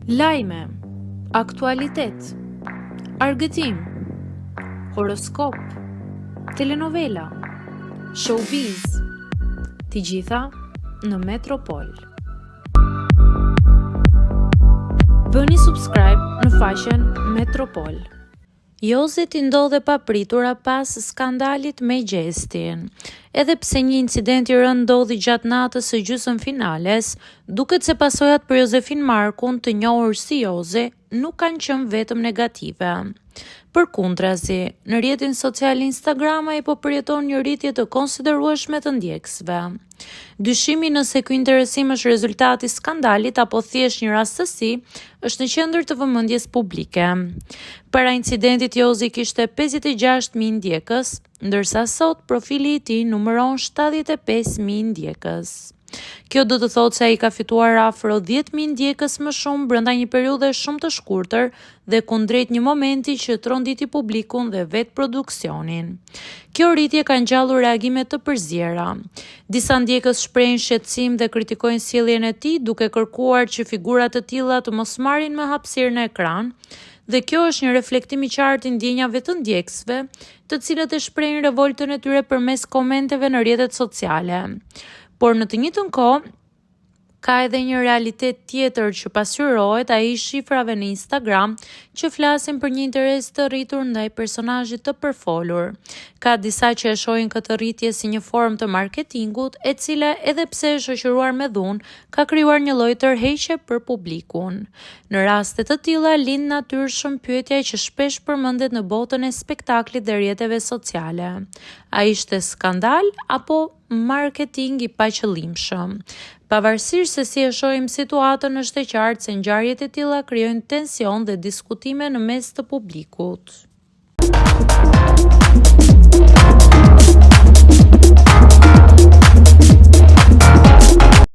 Lajme, aktualitet, argëtim, horoskop, telenovela, showbiz, të gjitha në Metropol. Bëni subscribe në faqen Metropol. Jozit i ndodh e papritura pas skandalit me Gjestin. Edhe pse një incident i rëndë ndodhi gjatë natës së gjysmëfinales, duket se pasojat për Jozefin Markun, të njohur si Jozi, nuk kanë qenë vetëm negative. Përkundrazi, në rrjetin social Instagram ai po përjeton një rritje të konsiderueshme të ndjekësve. Dyshimi nëse ky interesim është rezultat i skandalit apo thjesht një rastësi, është në qendër të vëmendjes publike. Para incidentit Jozi kishte 56.000 ndjekës, ndërsa sot profili i tij numëron 75.000 ndjekës. Kjo do të thotë se ai ka fituar afro 10.000 ndjekës më shumë brenda një periudhe shumë të shkurtër dhe kundrejt një momenti që tronditi publikun dhe vetë produksionin. Kjo rritje ka ngjallur reagime të përziera. Disa ndjekës shprehin shqetësim dhe kritikojnë sjelljen e tij, duke kërkuar që figura të tilla të mos marrin më hapësirë në ekran, dhe kjo është një reflektim i qartë i ndjenjave të ndjekësve, të cilët e shprehin revoltën e tyre përmes komenteve në rrjetet sociale. Por në të njëjtën kohë, Ka edhe një realitet tjetër që pasqyrohet, ai i shifrave në Instagram, që flasin për një interes të rritur ndaj personazhit të përfolur. Ka disa që e shohin këtë rritje si një formë të marketingut, e cila edhe pse e shoqëruar me dhunë, ka krijuar një lloj tërheqje për publikun. Në raste të tilla lind natyrshëm pyetja që shpesh përmendet në botën e spektaklit dhe rrjeteve sociale. A ishte skandal apo marketing i paqëllimshëm. Pavarësisht se si e shohim situatën është e qartë se ngjarjet e tilla krijojnë tension dhe diskutime në mes të publikut.